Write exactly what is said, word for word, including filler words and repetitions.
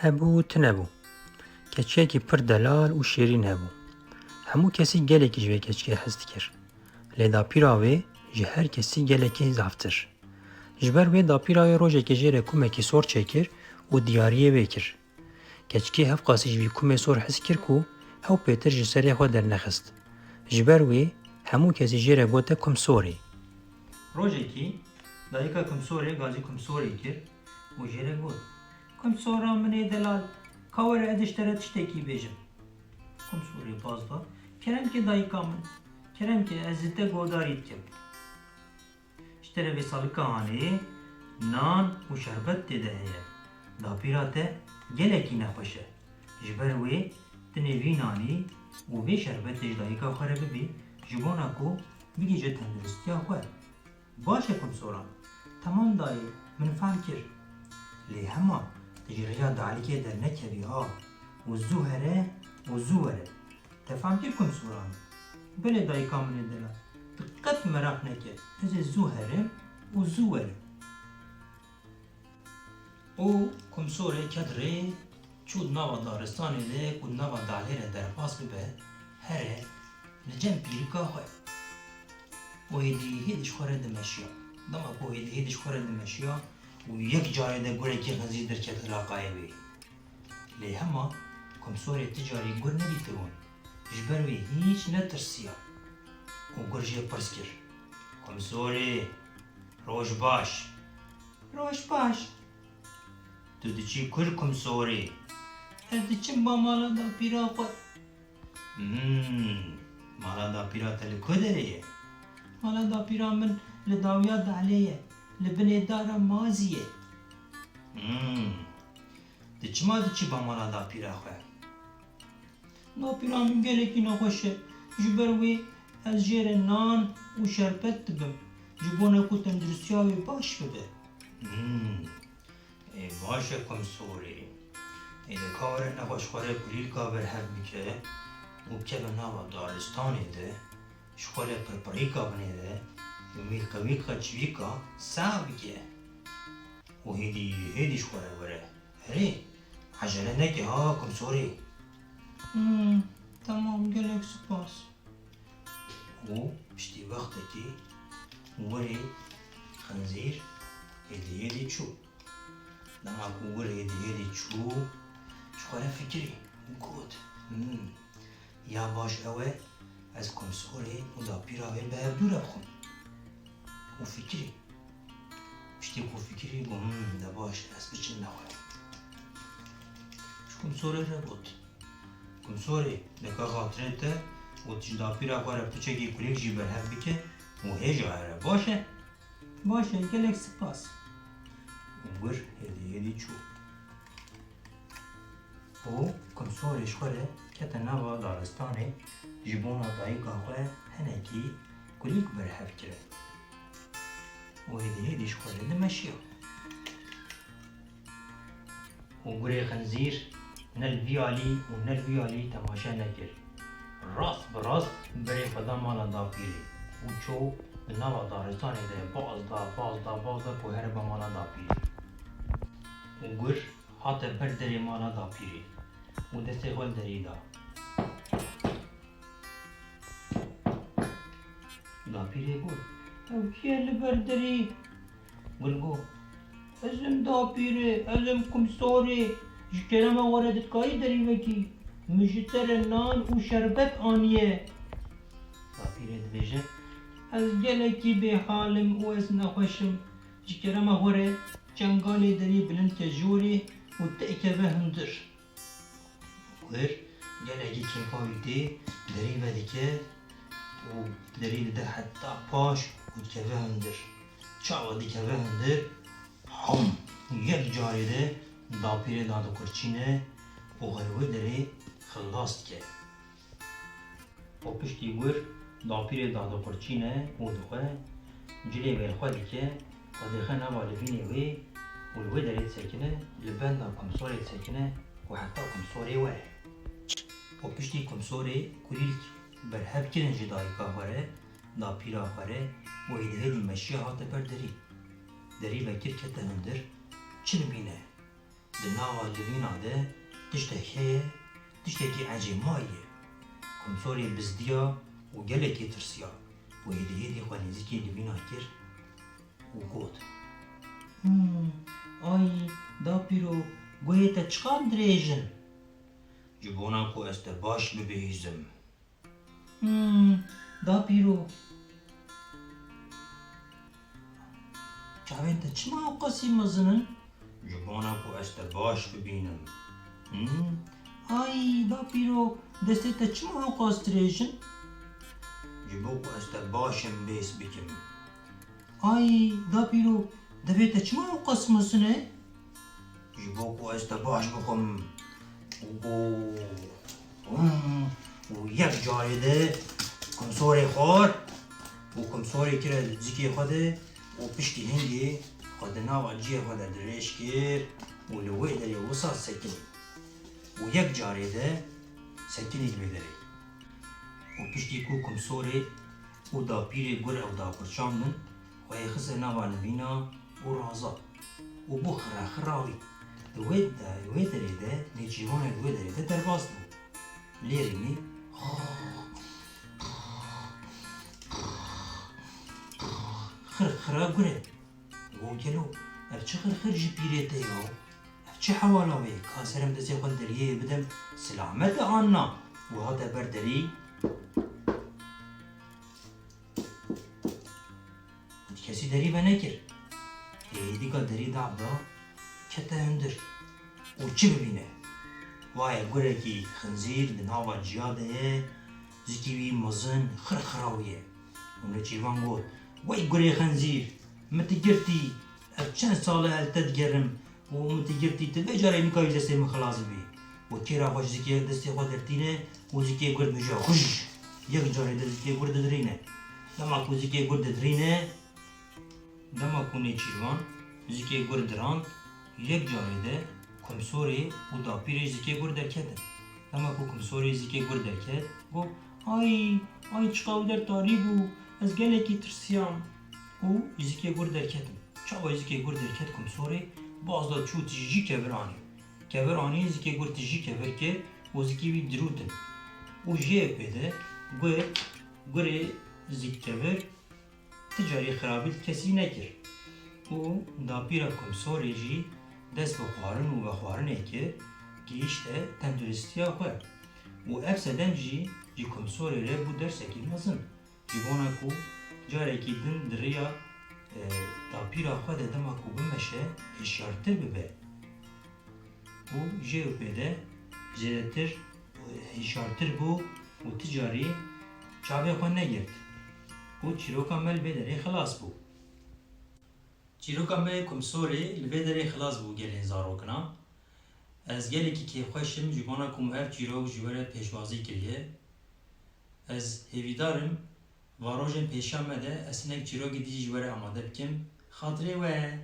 Hebû tune bû. Keçiyekî pir delal û şêrîn hebû. Hemû kesî gelekî ji vê keçikê hez dikir. Lê dapîra wê ji her kesî gelekî zaftir. Ji ber wê dapîra wê rojekê jê re kumekî sor çêkir û diyariyê wê kir. Keçikê hevqasî ji vî kumê sor hez kir ku hew pêtir ji serê xwe dernexist. Ji ber wê hemû kesî jê re gote Kumsorê. Rojekî dayika Kumsorê gazî Kumsorê kir û jê re got, Kumsora min ê delal, ka were ez ji te re tiştekî bêjim. Kumsorê baz da, Kerem ke dayika min, kerem ke ez ji te guhdarî dikim. Ji te re vê salika hanê nan û şerbet tê de heye. Dapîra te gelekî nexweş e. Ji ber wê tu nê vî nanî û vê şerbetê ji dayika xwe re bibî, ji bona ku bigihîje tenduristiya xwe. Baş e Kumsoran. Temam dayê, min fehm kir. Lê hema tu ji rêya dalikê dernekevî ha û zû here û zû were. Te fehm kir Kumsoran? Belê dayika min ê delal. Tu qet meraq neke. Ez ê zû herim û zû werim. Û Kumsorê ket rê, çû di nava daristanê de ku di nava dalê re derbas bibe, here li cem pîrika xwe. Û hêdî hêdî ji xwe re dimeşiya. Dema ku hêdî hêdî ji xwe re dimeşiya û yek carê de gurekî xinzîr derket ilaqayê wê. Lê hema Kumsorê ti carî gur nedîtibûn. Ji ber wê hîç netirsiya. Û gur jê pirs kir, Kumsorê, roj baş. Roj baş. Tu diçî kur Kumsorê? Ez diçim ba mala dapîra xwe. Hmm, mala dapîra te li ku derê ye? Mala dapîra min li dawiya dalê ye, li binê dara mazî ye. Hmm, tu çima diçî ba mala dapîra xwe? Dapîra min gelekî nexweş e. Ji ber wê ez jê re nan û şerbet dibim. Ji bona ku tenduristiya wê baş bibe. Hmm. Ê, baş e Kumsorê. Ê, de ka were nexweş xwe re kulîlka berhev bike û keve nava daristanê de, ji xwe re pirpirîka binêre û mîlqewîlka çivîka sax bike. Û hêdî hêdî ji xwe re were. Herê, ecele neke ha Kumsorê. Hmm, temam, gelek spas. Û piştî wextekî wirê xinzîr hêdî hêdî çû. Dema ku wir hêdî hêdî çû, ji xwe re fikirî û got, Hmm, ya baş ew e, ez Kumsorê û dapîra wê bi hev dû re bixwim. Û fikirî. Piştî ku fikirî, got, Hmm, de baş e, ez biçim nexwe. Ji Kumsorê re got, Kumsorê, neka xatirê te û tu ji dapîra xwe re piçekî kulîlk jî berhev bike û hêja here, baş e? Baş e, gelek spas. Û wir hêdî hêdî çû. Û Kumsorê ji xwe re kete nava daristanê, ji bona dayika xwe hinekî kulîlk berhev kire. Û hêdî hêdî ji xwe re dimeşiya. Û gurê xinzîr ne li vî alî û ne li wî alî temaşe nekir. Rast bi rast berê xwe da mala dapîrê û çû di nava daristanê de baz da, baz da, baz da ku here ba mala dapîrê. Û gur hate ber derê mala dapîrê û destê xwe li derî da. Dapîrê got, Ew kî ye li ber derî? Gur got, Ez im dapîrê, ez im Kumsorê. Ji kerema we re tu dikarî derî vekî? Min ji te re nan û şerbet aniye. Dapîrê dibêje, Ez gelekî bêhal im û ez nexweş im. Ji kerema we re çengalê derî bilind ke jorê û te keve hundir. Gur gelekî kêfa wî tê, derî vedike û derî dide heta paş û dikeve hundir. Çawa dikeve hundir, hom, yek carê de dapîrê dadiqurçîne û xwe li wê derê xilas dike. Û piştî gur dapîrê dadiqurçîne û dixwe, cilê wê li xwe dike, xwe dixe nava livînê wê û li wê derê disekine, li benda Kumsorê disekine û heta Kumsorê were. Û piştî Kumsorê kulîlk berhev kirin ji dayika xwe re, dapîra xwe re û hêdî hêdî meşiya hate ber derî. Derî vekir kete hundir, çi dibîne? Di nava livîna de tiştek heye, tiştekî ecêb mayî ye. Kumsorê bizdiya û gelekî tirsiya. Û hêdî hêdî xwe nêzîkî livîna kir û got, Hmm, ay, dapîro, guhê te çiqas dirêj in? Ji bona ku ez te baş bibihîzim. Hmm, dapîro. Çavên te çima ew qasî mezin in? Ji bona ku ez te baş bibînim. Hmm? Ay, dapîro, destê te çima ew qas dirêj in? Ji bo ku ez te baş em bês bikim. Ay, dapîro, devê te çima ew qas mezin e? Ji bo ku ez te baş bixwim. Û, û yek carê de kumsorê xwar û kumsorê kire zikê xwe de û piştî hingê xwe di nava ciyê xwe de dirêj kir û li wê derê wisa sekinî. Û yek carê de sekinî li wê derê. Û piştî ku kumsorê û dapîrê gur ew dapirçandin, xwe yê xiste nava nivîna û raza û bû xira xira wî. Di wê de, wê derê de nêçîrvanê di wê derê de derbas bû. Lêrînî xir xira gur e. Go gelo, ev çi xirxir ji pîrê te ya? Ev çi hewala wê? Ka ser em destê xwe deriyê bidim, silamet e an na? Wiha te ber derî. Kesî derî venekir. Hêdîka derî dav da, kete hundir. Û çi bibîne? Waye gurekî xinzîr di nava ciya de ye, zikî wî mezin, xirxira wî ye. Û nêçîrvan got, Wey gurê xinzîr, min tu girtî, ev çend sal e ez te digerim û min tu girtî, tu vê carê nikarî destê min xilas bibî. Û kêra xwe ji zikê destê xwe dertîne û zikê gur dibêje, Xij! Yek carê de zikê gur didirîne. Dema ku zikê gur didirîne, Dema ku nêçîrvan zikê gur dirand, yek carê de kumsorê û dapîrê zikê gur derketin. Dema ku kumsorê zikê gur derket, got, Ay, ay, çiqa wî der tarî bû, ez gelekî tirsiyam. Û zikê gur derketin. Çawa zikê gur derket kumsorê, baz da çû tijî kevir anî. Kevir anî, zikê gur tijî kevir kir û zikê wî dirûtin. Û jê pê de gur, gurê zikkevir Ti carî xirabî li kesî nekir û dapîra Kumsorê jî dest bi xwarin û vexwarinê kir, gihîşte tenduristiya xwe û ev sedem jî ji Kumsorê re bû dersekî mezin. Ji bona ku carekî din di riya, e, dapîra xwe de dema ku bimeşe hişyartir bibe. û jê û pê de zêdetir, e, hişyartir bû û ti carî çavê xwe negirt û çîroka me li vê derê xilas bû. Çîroka me yê Kumsorê li vê derê xilas bû gelên zarokinan. Ez gelekî kêfxweş im ji bona ku min ev çîrok ji we re pêşwazî kiriye. Ez hêvîdar im, va rojên pêşiya me de ez hinek çîrokê dî jî ji we re amade bikim. Xatirê we.